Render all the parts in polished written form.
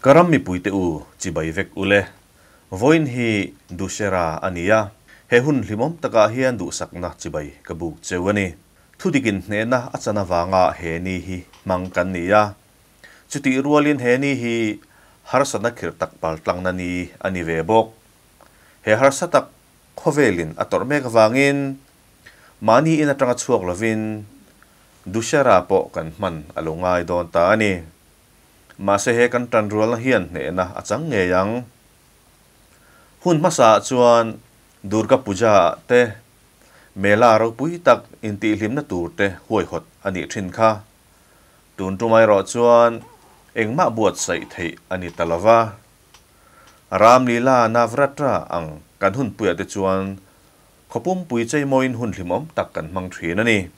Ka ram mipuite u, chibai vek ule. Vawiin hi Dussehra a ni a, he hun hlimawm takah hian duhsakna chibai ka buk cheu a ni. Thudikin hnehna a chan avanga he ni hi hmang kan ni a, chutih rualin he ni hi harsatna khirh tak paltlangna ni a ni ve bawk. He harsa tak khawvelin a tawrh mek avangin mahni in atanga chhuak lovin Dussehra pawh kan hman a lo ngai dawn ta a ni. Mahse he kan tanrualna hian hnehna a chang ngei ang. Hun hmasaah chuan Durga Puja ah te Mela ropui tak intihhlimna tur te huaihawt a nih thin kha. Tun tum erawh chuan engmah buatsaih theih a ni ta lova. Ramlila Navratra ang kan hunpuiah te chuan khawpumpui cheimawiin hun hlimawm tak kan hmang thin a ni.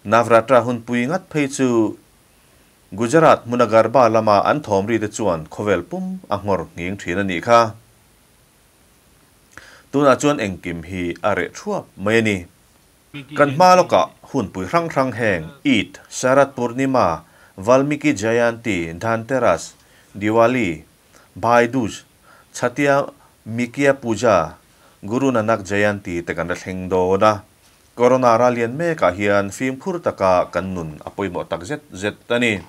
Navratra hunpui ngat phei chu Gujarat hmuna Garba lama an thawmri te chuan khawvel pum a nghawr nghing thin a nih kha. Tunah chuan engkim hi a reh thuap mai a ni. Kan hma lawkah hunpui hrang hrang heng Eid, Sharad Purnima, Valmiki Jayanti, Dhanteras, Diwali, Bhai Dooj, Chhatia Mikia Puja, Guru Nanak Jayanti te kan la thleng dawn a. Corona ral lian mekah hian fimkhur taka kan nun a pawimawh tak zet zet a ni.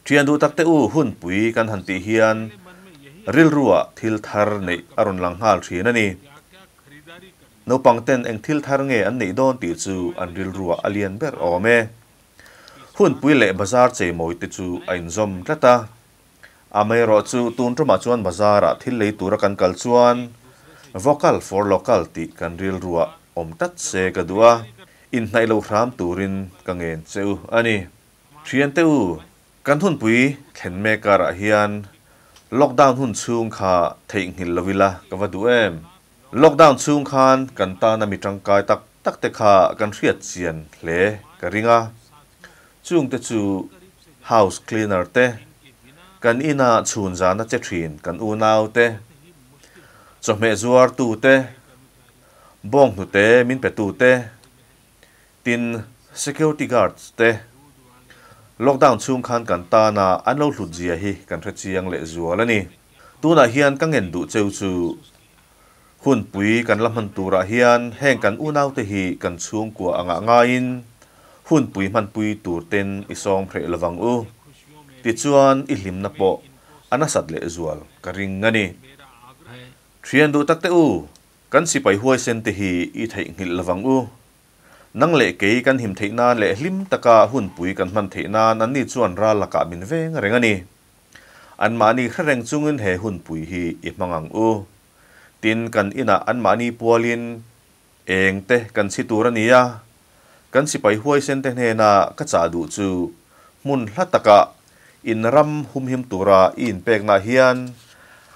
Thian duh takte u hunpui kan han tih hian rilruah thil thar neih a rawn lang nghal thin a ni. Naupang ten eng thil thar nge an neih dawn tih chu an rilruah a lian ber awm e. Hunpui leh bazar cheimawi te chu a inzawm tlat a. Amaherawh chu tun tumah chuan bazarah thil lei tura kan kal chuan vocal for local tih kan rilruah awm tlat se ka duh a, inhnaih lo hram turin ka ngen che u a ni. Thiante u, kan hunpui thlen mek karah hian lockdown hun chhung kha theihnghilh lo ila ka va duh em? Lockdown chhung khan kan tana mi tangkai tak tak te kha kan hriat chian hle ka ring a. Chungte chu house cleaner te, kan ina chhun zana che thin kan unau te, chawhmeh zuartu te, bawnghnute min petu te, Tin, security guards te lockdown chhung khan kan tana an lo hlut zia hi kan hre chiang leh zual a ni. Tunah hian ka ngen duh cheu chu hunpui kan la hman turah hian heng kan unaute hi kan chhungkua angah ngaiin hunpui hmanpui tur ten i sawm hreh lovang u. Tichuan i hlimna pawh a nasat leh zual ka ring a ni. Thian duh takte u, Kan sipai huaisen te hi i theihnghilh lovang u. Nang leh kei kan him theih nan leh hlim taka hunpui kan hman theih nan anni chuan ral lakah min veng reng a ni. Anmahni hre reng chungin he hunpui hi i hmang ang u. Tin, kan inah anmahni pualin eng te kan chhi tur a ni a. Kan sipai huaisen te hnena ka chah duh chu hmun hla takah in ram humhim tura i inpeknah hian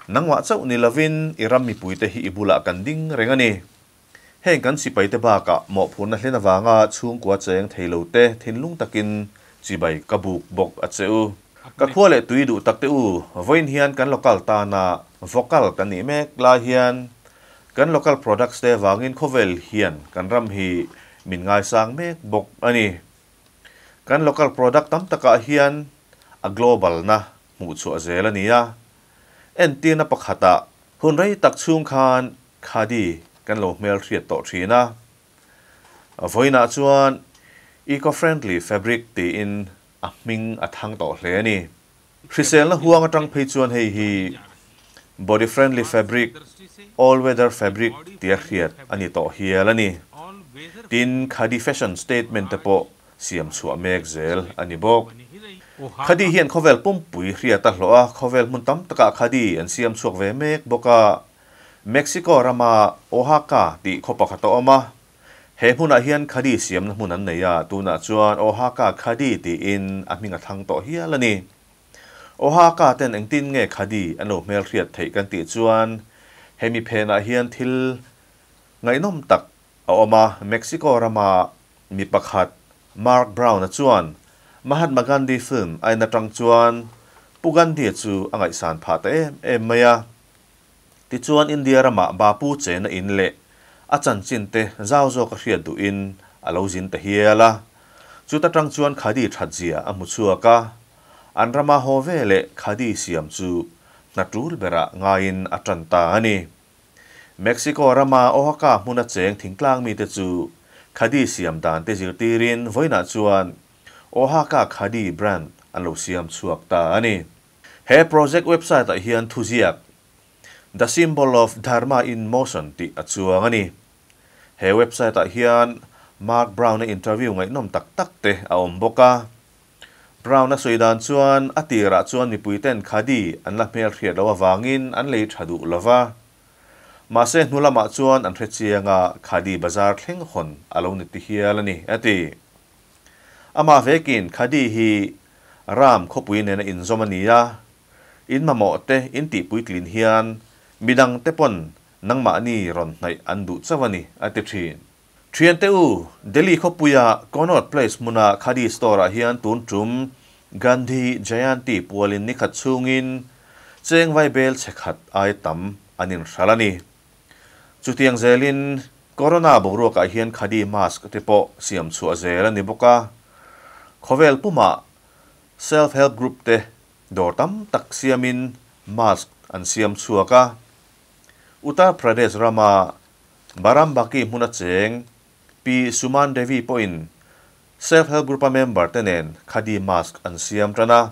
nangmah chauh ni lovin i ram mipuite hi i bulah kan ding reng a ni. Heng kan sipaite bakah mawhphurhna hlen avanga chhungkua cheng thei lote thinlung takin chibai ka buk bawk a che u. Ka khua leh tui duh takte u, vawiin hian kan local tana vocal kan nih mek lai hian kan local products te vangin khawvel hian kan ram hi min ngaisang mek bawk a ni. Kan local product tam takah hian a global na hmuh chhuah zel a ni a. Entirna pakhatah hun rei tak chhung khan khadi kan lo hmelhriat tawh thin a. Vawiinah chuan eco-friendly fabric tiin a hming a thang tawh hle a ni. Hriselna huang atang phei chuan hei hi body friendly fabric, all weather fabric tia hriat a ni tawh hial a ni. Tin, Khadi fashion statement te pawh siam chhuah mek zel a ni bawk. Khadi hian khawvel pumpui hriat a hlawh a, khawvel hmun tam takah Khadi an siam chhuak ve mek bawk a. Mexico rama Oaxaca tih khaw pakhat a awm a, He hmunah hian khadi siamna hmun an nei a, tunah chuan Oaxaca Khadi tiin a hming a thang tawh hial a ni. Oaxaca ten engtin nge khadi an lo hmelhriat theih kan tih chuan hemi phenah hian thil ngaihnawm tak a awm a, Mexico rama mi pakhat Mark Brown-a chuan Mahatma Gandhi film a en atang chuan Pu Gandhi-a chu a ngaihsan phah ta em em mai a. Tichuan India ramah Bapu chena in leh a chanchin te zau zawk a hriat duhin a lo zin ta hial a. Chuta tang chuan khadi that zia a hmu chhuak a. An rama haw veleh khadi siam chu hna tul berah ngaiin a tan ta a ni. Mexico rama Oaxaca hmuna cheng thingtlang mite chu khadi siam dan te zirtirin vawiinah chuan Oaxaca Khadi brand an lo siam chhuak ta a ni. He project website ah hian thuziak The Symbol of Dharma in Motion tih a chuang a ni. He website ah hian Mark Brown-a interview ngaihnawm tak tak te a awm bawk a. Brown-a sawi dan chuan a tirah chuan mipuiten khadi an la hmelhriat loh avangin an lei tha duh lo va. Mahse hnu lamah chuan an hre chiang a, khadi bazar thleng hawn a lo ni ti hial a ni, a ti. Amah vekin khadi hi ram khawpui nena inzawm a ni a, in mamawh te in tihpuitlin hian midang te pawn nangmahni rawn hnaih an duh chauh a ni, a ti thin. Thiante u, Delhi khawpuia Connaught Place hmuna Khadi Store-ah hian tun tum Gandhi Jayanti pualin ni khat chhungin cheng vaibel chhe khat ai tam an inhral a ni. Chutiang zelin Corona boruakah hian Khadi mask te pawh siam chhuah zel a ni bawk a. Khawvel pumah Self Help Group te dawr tam tak siamin mask an siam chhuak a. Uttar Pradesh rama Barambaki hmuna cheng Pi Suman Devi pawhin Self Help Group-a member te nen Khadi mask an siam tan a.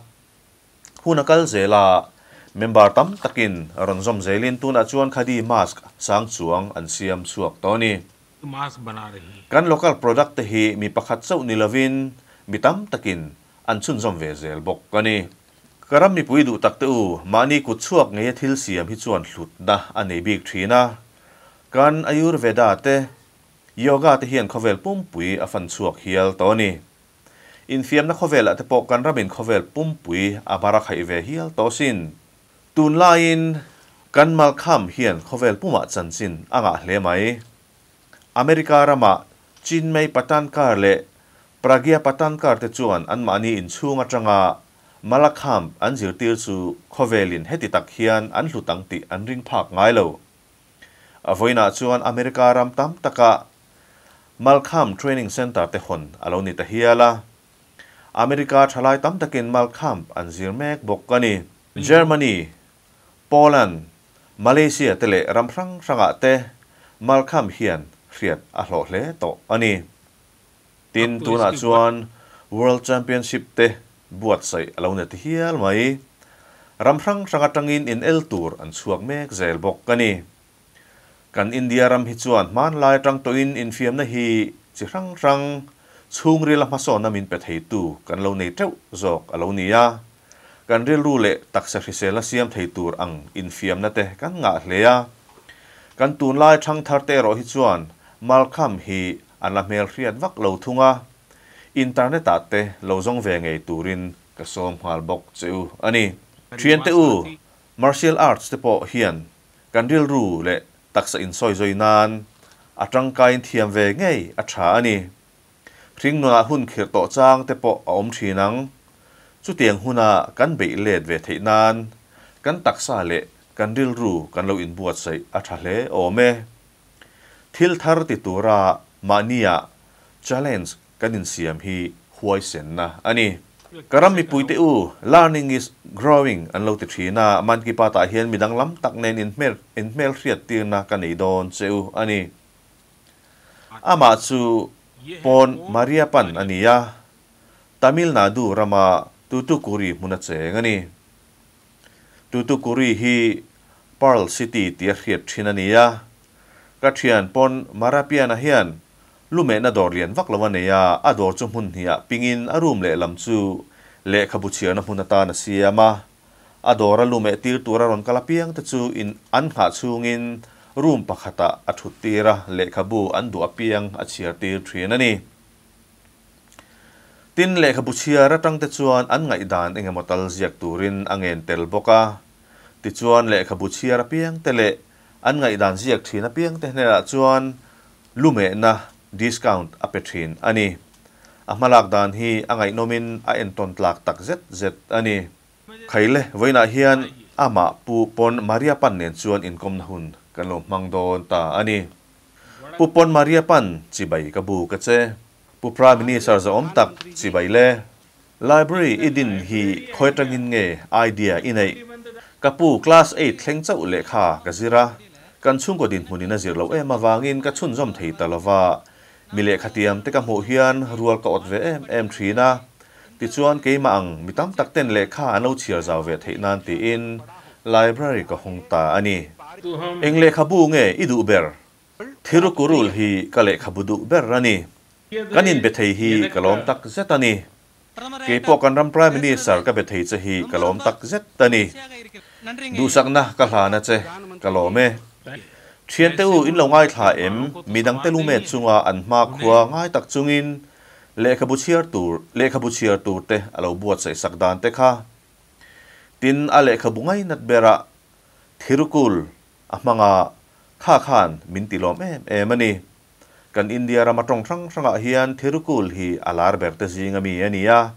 Hun a kal zel a, member tam takin rawn zawm zelin tunah chuan khadi mask sang chuang an siam chhuak tawh a ni. Kan local product te hi mi pakhat chauh ni lovin mi tam takin an chhunzawm ve zel bawk a ni. Ka ram mipui duh tak te u, mahni kut chhuak ngeia thil siam hi chuan hlutna a nei bik thin a. Kan Ayurveda te, Yoga te hian khawvel pumpui a fan chhuak hial tawh a ni. Infiamna khawvelah te pawh kan ramin khawvel pumpui a bar a khaih ve hial tawh asin. Tunlaiin kan Malkham hian khawvel pumah chanchin a ngah hle mai. America ramah Chinmay Patankar leh Pragya Patankar te chuan anmahni inchhung atanga Malakhamb an zirtir chu khawvelin heti tak hian an hlut ang tih an ring phak ngai lo. A vawiinah chuan America ram tam takah Malkham Training Centre te hawn a lo ni ta hial a. America thalai tam takin Malkhamb an zir mek bawk a ni. Germany, Poland, Malaysia te leh ram hrang hrangah te Malkhamb hian hriat a hlawh hle tawh a ni. Tin, tunah chuan World Championship te buatsaih a lo ni ta hial mai. Ram hrang hrang atangin inel tur an chhuak mek zel bawk a ni. Kan India ram hi chuan hmanlai atang tawhin infiamna hi chi hrang hrang, chhungrila hmasawnna min pe theitu kan lo nei teuh zawk a lo ni a. Kan rilru leh taksa hriselna siam thei tur ang infiamna te kan ngah hle a. Kan tunlai thangthar te erawh hi chuan Malkham hi an la hmelhriat vak lo thung a. Internet ah te lo zawng ve ngei turin ka sawm nghal bawk che u a ni. Thiante u, Martial Arts te pawh hian Kan rilru leh taksa insawi zawi nan a tangkaiin thiam ve ngei a tha a ni. Hringnunah hun khirh tawh chang te pawh a awm thin ang. Chutiang huna kan beih let ve theih nan kan taksa leh kan rilru kan lo inbuatsaih a tha hle awm e. Thil thar ti tura mahnia challenge Kan insiam hi huaisenna a ni. Ka ram mipuite u, learning is growing an lo ti thin a, Mann Ki Baat ah hian midang lam tak nen inhmelhriat tirna ka nei dawn che u a ni. Amah chu Pon Mariappan a ni a, Tamil Nadu rama Tutukuri hmuna cheng a ni. Tutukuri hi Pearl City tia hriat thin a ni a, ka thian Pon Marapiana hian Lumehna dawr lian vak lo a nei a, a dawr chu hmun hnih-ah pingin a room lehlam chu lehkhabu chhiarna hmun atan a siam a. A dawra lumeh tir tura rawn kal apiang te chu in an nghah chhungin room pakhatah a thut tir a, lehkhabu an duh apiang a chhiar tir thin a ni. Tin, lehkhabu chhiar atang te chuan an ngaihdan engemaw tal ziak turin a ngen tel bawk a. Tichuan, lehkhabu chhiar apiang te leh an ngaihdan ziak thin apiang te hnenah chuan Lumehna discount a pe thin a ni. A hmalak dan hi a ngaihnawmin a entawn tlak tak zet zet a ni. Khaile, vawiinah hian amah Pu Pon Maria Pan nen chuan inkawmna hun kan lo hmang dawn ta a ni. Pu Pon Maria Pan, chibai ka bu ka che. Pu Prime Minister zahawm tak, chibai le. Library i din hi khawi atangin nge idea i neih? Ka pu class eight thleng chauh lehkha ka zir a, kan chhungkaw dinhmunin a zir loh em avangin ka chhunzawm thei ta lova, mi lehkha tiam te ka hmuh hian rual ka awt ve em em thin a. Tichuan keimah ang mi tam tak ten lehkha an lo chhiar zau ve theih nan tiin library ka hawng ta a ni. Eng lehkhabu nge i duh ber? Thirukurul hi ka lehkhabu duh ber a ni. Kan inbe thei hi ka lawm tak zet a ni. Kei pawh kan ram Prime Minister ka be thei che hi ka lawm tak zet a ni. Duhsakna ka hlan a che, ka lawm e. Thiante u in lo ngaithla em? Midangte lumet chunga an hmakhua ngai tak chungin lehkhabu chhiar tur lehkhabu chhiar tur te a lo buatsaih sak dan te kha. Tin, a lehkhabu ngainat berah Thirukul a hmanga kha khan min ti lawm em em a ni. Kan India rama tawng hrang hrangah hian Thirukul hi a lar ber te zing ami a ni a,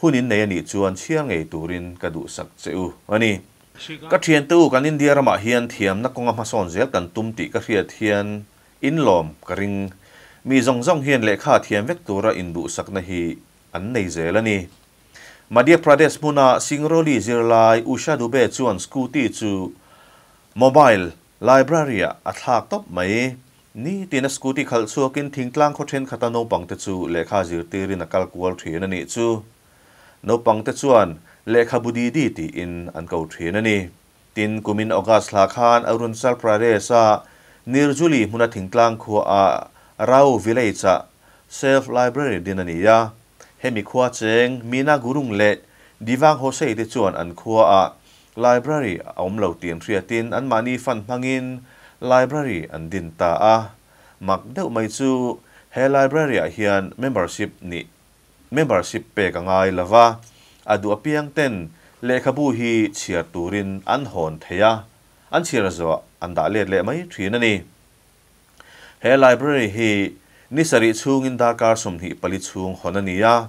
hun in nei a nih chuan chhiar ngei turin ka duhsak che u a ni. Ka thiante u kan India ramah hian thiamna kawnga hmasawn zel kan tum tih ka hriat hian in lawm ka ring. Mi zawng zawng hian lehkha thiam vek tura induhsakna hi an nei zel a ni. Madhya Pradesh hmuna Singrauli zirlai Usha Dubey chuan scooty chu mobile library-ah a thlak tawp mai. Nitin a scooty khalh chhuakin thingtlang khaw thenkhat a naupangte chu lehkha zirtirin a kal kual thin a nih chu. Naupangte chuan lehkhabu didi tiin an ko thin a ni. Tin, kumin August hla khan Arunachal Pradesh-a Nirjuli hmuna thingtlang khuaah Rao Village-ah Self Library din a ni a. Hemi khua cheng Meena Gurung leh Divang Hosei te chuan an khuaah Library a awm lo tih an hriatin anmahni fund hmangin Library an din ta a. Mak deuh mai chu he Library-ah hian membership nih membership pek a ngai lo va, a duh apiang ten lehkhabu hi chhiar turin an hawn thei a, an chhiar zawh an dah let leh mai thin a ni. He library hi ni sarih chhungin darkar 24 chhung hawn a ni a.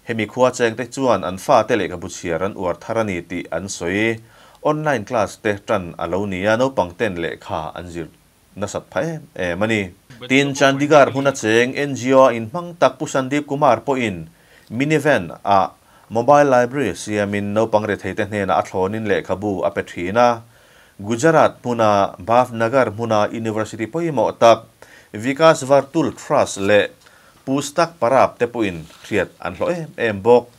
Hemi khua chengte chuan an fate lehkhabu chhiar an uar thar a ni tih an sawi. Online class te tan a lo ni a, naupang ten lehkha an zir nasat phah em em a ni. Tin, Chandigarh hmuna cheng NGO a inhmang tak Pu Sandeep Kumar pawhin minivan ah mobile library siamin naupang retheite hnenah a thlawnin lehkhabu a pe thin a. Gujarat hmuna Bhavnagar hmuna University pawimawh tak Vikas Vartul Trust leh Pustak Parab te pawhin hriat an hlawh em em bawk.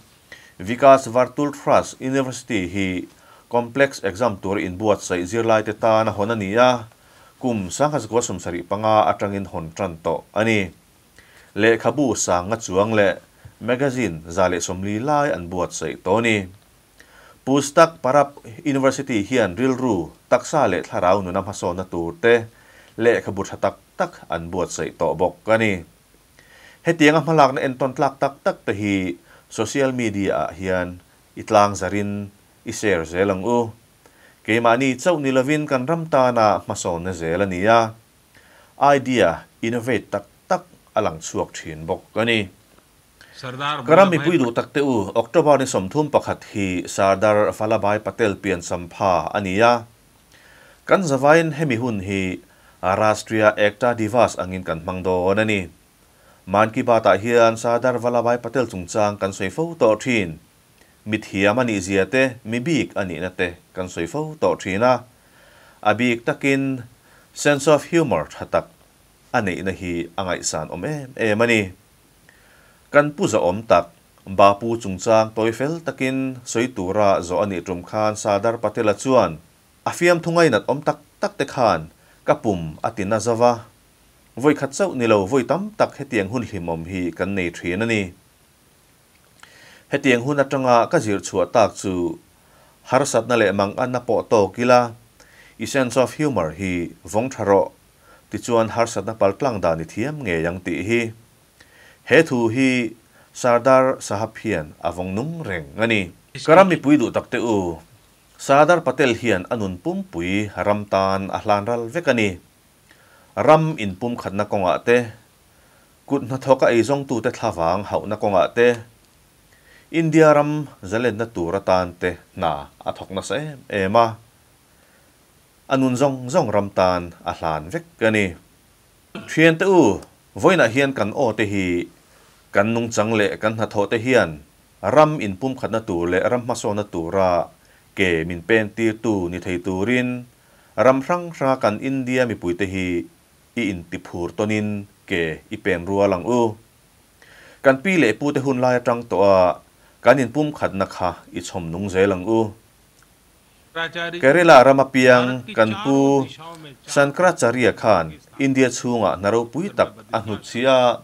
Vikas Vartul Trust University hi complex exam tur inbuatsaih zirlaite tan a hawn a ni a, kum 1975 atangin hawn tan tawh a ni. Lehkhabu sanga chuang leh magazine 140 lai an buatsaih tawh a ni. Pustak Parab University hian rilru taksa leh thlarau nuna hmasawnna tur te lehkhabu tha tak tak an buatsaih tawh bawk a ni. Hetianga hmalakna entawn tlak tak tak te hi social media ah hian i tlang zarin i share zel ang u. Keimahni chauh ni lovin kan ram tana hmasawnna zel a ni a. Idea innovate tak tak a lang chhuak thin bawk a ni. Ka ram mipui duh tak te u, October ni 31 hi Sardar Vallabhbhai Patel pian sampha a ni a. Kan zavain hemi hun hi Rashtriya Ekta Divas angin kan hmang dawn a ni. Mann Ki Baat-ah hian Sardar Vallabhbhai Patel chungchang kan sawi fo tawh thin. Mi thiam a nih zia te, mi bik a nihna te kan sawi fo tawh thin a. A bik takin sense of humour tha tak a neihna hi a ngaihsan awm em em a ni. Kan pu zawhawm tak, Bapu chungchang tawi fel takin sawi tura zawh a nih tum khan Sardar Patel-a chuan a fiamthu ngainat awm tak tak te khan ka pum a ti na zo va. Vawi khat chauh ni lo vawi tam tak hetiang hun hlimawm hi kan nei thin a ni. Hetiang hun atanga ka zir chhuah tak chu harsatna leh manganna pawh tawk ila, i sense of humour hi vawng tha rawh, tichuan harsatna paltlang dan i thiam ngei ang tih hi. He thu hi Sardar Sahab hian a vawng nung reng a ni. Ka ram mipui duh tak te u, Sardar Patel hian a nun pumpui ram tan a hlan ral vek a ni. Ram inpum khatna kawngah te, kut hnathawka eizawngtute thlavang hauhna kawngah te, India ram zalenna tur atan te hna a thawk nasa em em a. A nun zawng zawng ram tan a hlan vek a ni. Thiante u, vawiinah hian kan aw te hi kan nungchang leh kan hnathawh te hian Ram inpumkhatna tur leh ram hmasawnna tura ke min pen tirtu ni thei turin ram hrang hranga kan India mipuite hi i intiphur tawnin ke i pen rual ang u. Kan pi leh pute hun lai atang tawha kan inpumkhatna kha i chhawm nung zel ang u. Kerala rama piang kan pu Shankaracharya khan India chhungah hna ropui tak a hnutchhiah a,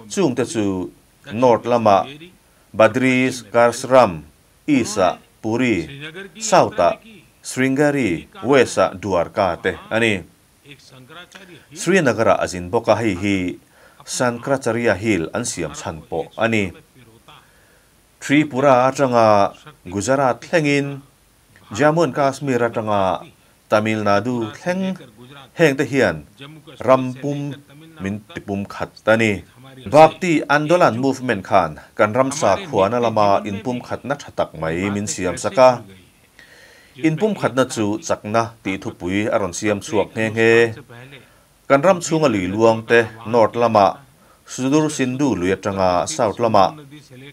chungte chu North lamah Badrikashram, East-ah Puri, South-ah Sringeri, West-ah Dwarka te a ni. Srinagar-ah a zin bawk a, hei hi Shankaracharya Hill an siam chhan pawh a ni. Tripura atanga Gujarat thlengin, Jammu and Kashmir atanga Tamil Nadu thleng hengte hian ram pum min tipum khat a ni. Bhakti Andolan movement khan kan ram sakhuana lama inpum khatna tha tak mai min siam sak a. Inpum khatna chu chakna tih thupui a rawn siam chhuak nghe nghe. Kan ram chhunga lui luang te North lamah Sudur Sindhu lui atanga South lamah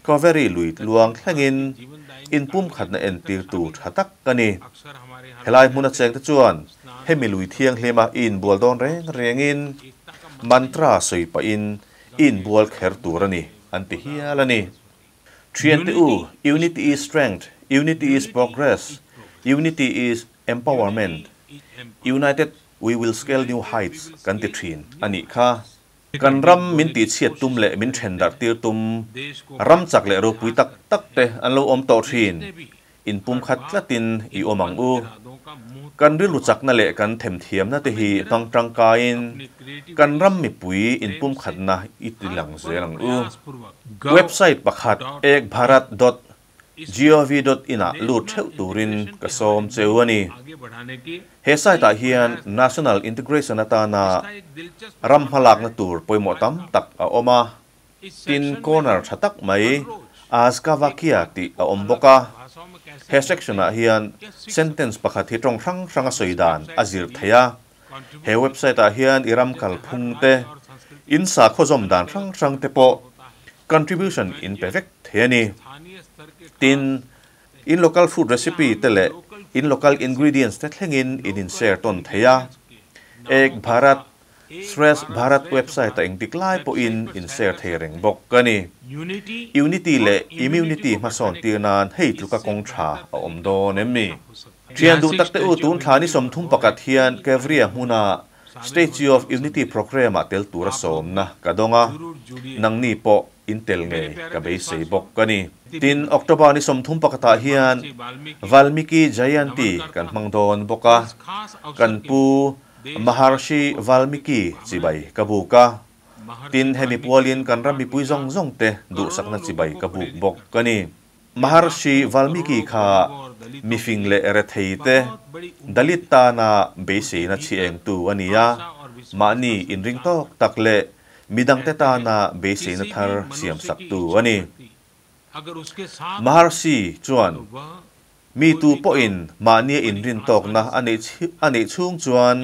Kaveri lui luang thlengin inpum khatna entirtu tha tak a ni. Helai hmuna chengte chuan hemi lui thianghlima i inbual dawn reng rengin mantra sawi pahin i inbual kher tur a ni an ti hial a ni. Thiante u, Unity is strength, Unity is progress, Unity is empowerment, United we will scale new heights kan ti thin a nih kha. Kan ram min tihchhiat tum leh min then darh tir tum ram chak leh ropui tak tak te an lo awm tawh thin. Inpumkhat tlatin i awm ang u. Kan rilru chakna leh kan themthiamna te hi hmang tangkaiin kan ram mipui inpumkhatna i ti lang zel ang u. Website pakhat ekbharat dot gov dot in ah lut theuh turin ka sawm cheu a ni. He site ah hian National Integration atana ram hmalakna tur pawimawh tam tak a awm a. Tin, corner tha tak mai Azkavakia tih a awm bawk a. He section-ah hian sentence pakhat hi tawng hrang hranga sawi dan a zir theih a. He website-ah hian i ram kalphung te, in sakhaw zawm dan hrang hrang te pawh contribution in pe vek thei a ni. Tin, in local food recipe te leh in local ingredients te thlengin in in-share tawn thei a. Ek Bharat Shrestha Bharat website-a engtik lai pawhin in share thei reng bawk a ni. Unity leh Immunity hmasawn tir nan hei tluka kawng tha a awm dawn em mi? Thian duh takte u tun thla ni 31 hian Kevria hmuna Statue of Unity programme-ah tel tura sawmna ka dawng a, nangni pawh in tel ngei ka beisei bawk a ni. Tin, October ni 31 ah hian Valmiki Jayanti kan hmang dawn bawk a, kan pu Maharshi Valmiki chibai ka buk a, tin hemi pualin kan ram mipui zawng zawng te duhsakna chibai ka buk bawk a ni. Maharshi Valmiki kha mifing leh rethei te Dalit tana beiseina chhi engtu a ni a, mahni inring tawk tak leh midangte tana beiseina thar siamsaktu a ni. Maharshi chuan Mi tu pawhin mahnia inrin tawkna a neih chhung chuan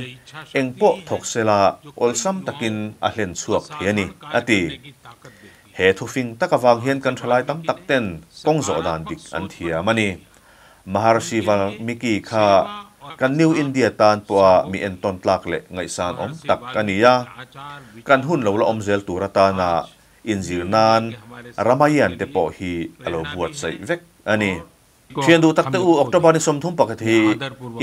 eng pawh thawk sela awlsam takin a hlen chhuak thei a ni, a ti. He thufing tak avang hian kan thalai tam tak ten kawng zawh dan dik an thiam a ni. Maharshi Valmiki kha kan New India tan pawha mi entawn tlak leh ngaihsan awm tak a ni a, kan hun lo la awm zel tur atana inzir nan Ramayan te pawh hi a lo buatsaih vek a ni. Thian duh takte u, October ni 31 hi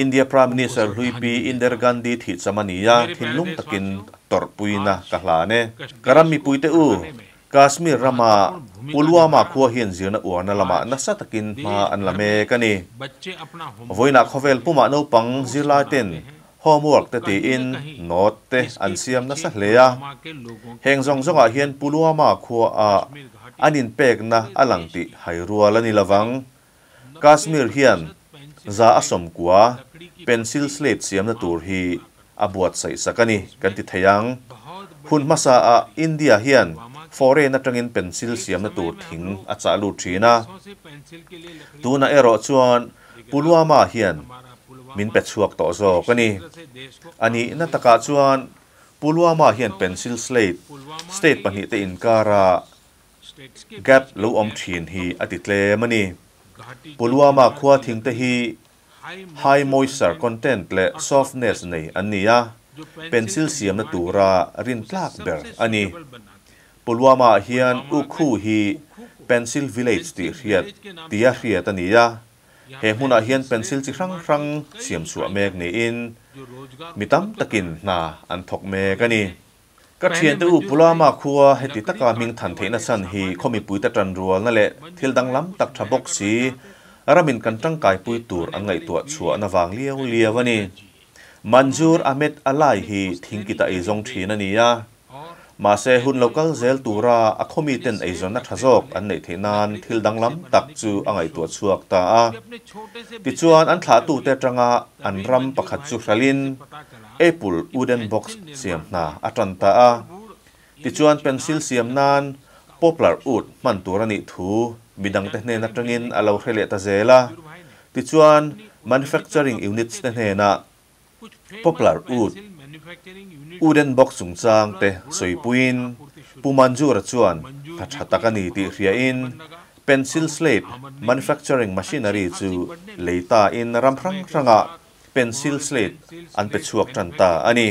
India Prime Minister hlui Pi Indira Gandhi thih cham a ni a, thinlung takin tawrhpuina ka hlan e. Ka ram mipuite u, Kashmir rama Pulwama khua hian zirna uarna lamah nasa takin hma an la mek a ni. Vawiinah khawvel pumah naupang zirlai ten homework te tiin note te an siam nasa hle a. Heng zawng zawngah hian Pulwama khuaah an inpekna a lang tih hai rual a ni lovang. Kashmir hian 190 pencil slate siamna tur hi a buatsaih sak a ni kan ti thei ang. Hun hmasaah India hian foreign atangin pencil siamna tur thing a chah lut thin a. Tunah erawh chuan Pulwama hian min pe chhuak tawh zawk a ni. A nihna takah chuan Pulwama hian pencil slate state pahnih te inkara gap lo awm thin hi a ti tlem a ni. Pulwama khua thing te hi high moisture content leh softness nei an ni a, pencil siamna tura rin tlak ber a ni. Pulwama ah hian Ukhu hi Pencil Village tih hriat tia hriat a ni a, he hmunah hian pencil chi hrang hrang siam chhuah mek niin mi tam takin hna an thawk mek a ni. Ka thiante u Pulwama khua heti taka hming than theihna chhan hi khaw mipuite tanrualna leh thil danglam tak tha bawk si ramin kan tangkaipui tur an ngaihtuah chhuahna vang liau liau a ni. Manzoor Ahmed Alai hi thingkita eizawng thin a ni a. Mahse, hun lo kal zel tura a khawmiten eizawnna tha zawk an neih theih nan thil danglam tak chu a ngaihtuah chhuak ta a. Tichuan, an thlahtute atanga an ram pakhat chu hralhin Apple wooden box siam hna a tan ta a. Tichuan, pencil siam nan poplar wood hman tur a nih thu midangte hnen atangin a lo hre leh ta zel a. Tichuan, manufacturing units te hnenah Poplar wood, wooden box chungchang te sawipuiin Pu Manjura chuan hna tha tak a ni tih hriain pencil slate manufacturing machinery chu lei tain ram hrang hrangah pencil slate an pe chhuak tan ta a ni.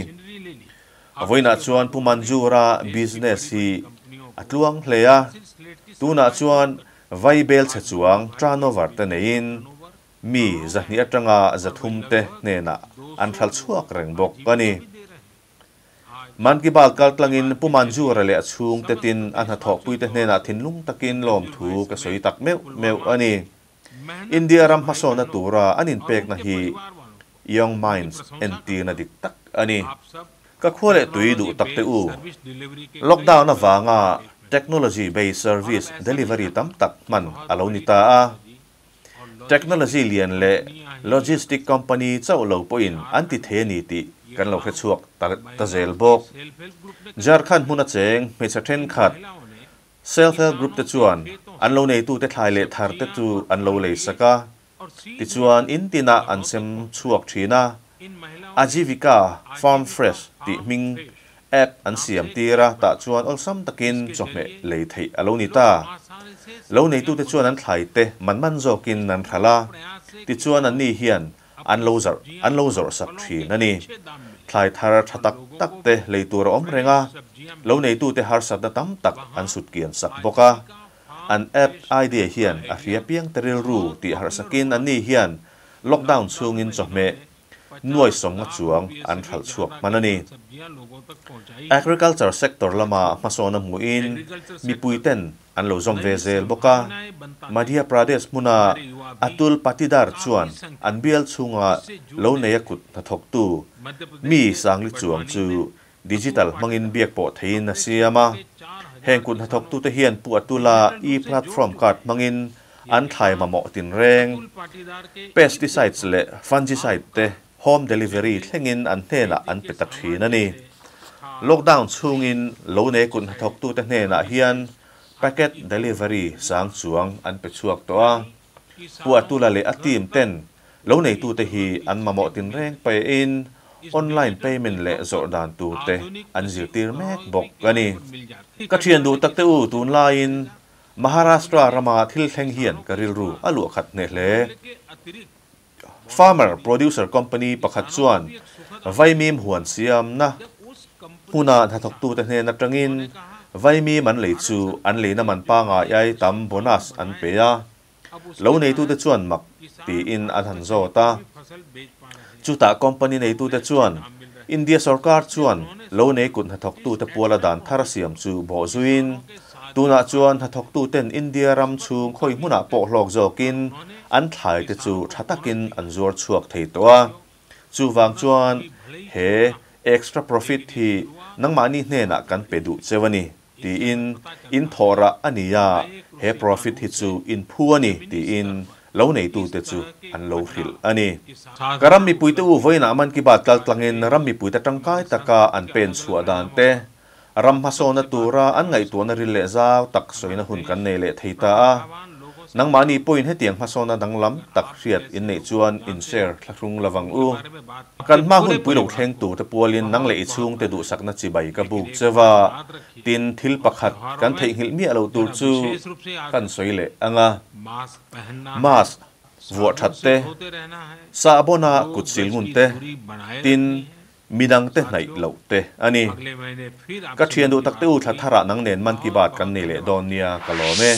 Vawiinah chuan Pu Manjura business hi a tluang hle a, tunah chuan vaibel chhe chuang turnover te neiin Mi 200 atanga 300 te hnenah an hral chhuak reng bawk a ni. Man Ki Baat kal tlangin Pu Manjura leh a chhungte tin a hnathawhpuite hnenah thinlung takin lawmthu ka sawi tak meuh meuh a ni. India ram hmasawnna tura an inpekna hi Young Minds entirna dik tak a ni. Ka khua leh tui duh tak te u, lockdown avanga technology based service delivery tam tak hman a lo ni ta a. Technology lian leh logistic company chauh lo pawhin an ti thei a ni tih kan lo hre chhuak ta zel bawk. Jharkhand hmuna cheng hmeichhe thenkhat self-help group te chuan an lo neitute thlai leh thar te chu an lo lei sak a, tichuan in tinah an sem chhuak thin a. Ajivika Farm Fresh tih hming App an siam tir a, tah chuan awlsam takin chawhmeh lei theih a lo ni ta. Lo neitute chuan an thlai te man man zawkin an hralh a, tichuan anni hian an lo zarh an lo zawrh sak thin a ni. Thlai thar tha tak tak te lei tur a awm reng a, lo neitute harsatna tam tak an sut kian sak bawk a. An app idea hian a hria piang te rilru tih harh sakin anni hian lockdown chhungin chawhmeh nuai sawmnga chuang an hralh chhuak hman a ni. Agriculture sector lama hmasawn a hmuhin mipuiten an lo zawm ve zel bawk a. Madhya Pradesh hmuna Atul Patidar chuan an bial chhunga lo neia kut hnathawktu mi sangli chuang chu digital hmangin biak pawh theiin a siam a. Heng kut hnathawktute hian Pu Atula e-platform card hmangin an thlai mamawh tinreng, pesticides leh fungicide te home delivery thlengin an hnenah an pe ta thin a ni. Lockdown chhungin lo nei kut hnathawktute hnenah hian packet delivery sang chuang an pe chhuak tawh a. Pu Atula leh a team ten lo neitute hi an mamawh tinreng paehin online payment leh zawrh dan tur te an zirtir mek bawk a ni. Ka thian duh takte u tunlaiin Maharashtra rama thil thleng hian ka rilru a luah khat hneh hle. Farmer Producer Company pakhat chuan vaimim huan siamna hmuna hnathawktute hnen atangin vaimim an lei chu an leina man pangai ai tam bonus an pe a. Lo neitute chuan mak tiin an han zawt a. Chutah company neitute chuan India sorkar chuan lo nei kut hnathawktute puala dan thar siam chu bawhzuiin tunah chuan hnathawktuten India ram chhung khawi hmunah pawh hlawk zawkin an thlaite chu tha takin an zuar chhuak thei tawh a. Chuvang chuan he extra profit hi nangmahni hnenah kan pe duh cheu a ni. Tiin, In thawhrah a ni a, he profit hi chu in phu a ni, tiin lo neitute chu an lo hrilh a ni. Ka ram mipuite u vawiinah Man Ki Baat kal tlangin ram mipuite tangkai taka an pen chhuah dan te, ram hmasawnna tura an ngaihtuahna ril leh zau tak sawina hun kan nei leh thei ta a. Nangmahni pawhin hetiang hmasawnna danglam tak hriat in neih chuan in share thlahrung lovang u. Kan hma hun pui lo thleng tur te pualin nang leh i chhungte duhsakna chibai ka buk cheu a, tin thil pakhat kan theihnghilh miah lo tur chu kan sawi leh ang a. Mask vuah that te, sahbawna kut sil ngun te, tin Midangte hnaih loh te a ni. Ka thian duh takte u thla tharah nang nen Man Ki Baat kan nei leh dawn nia ka lawm e.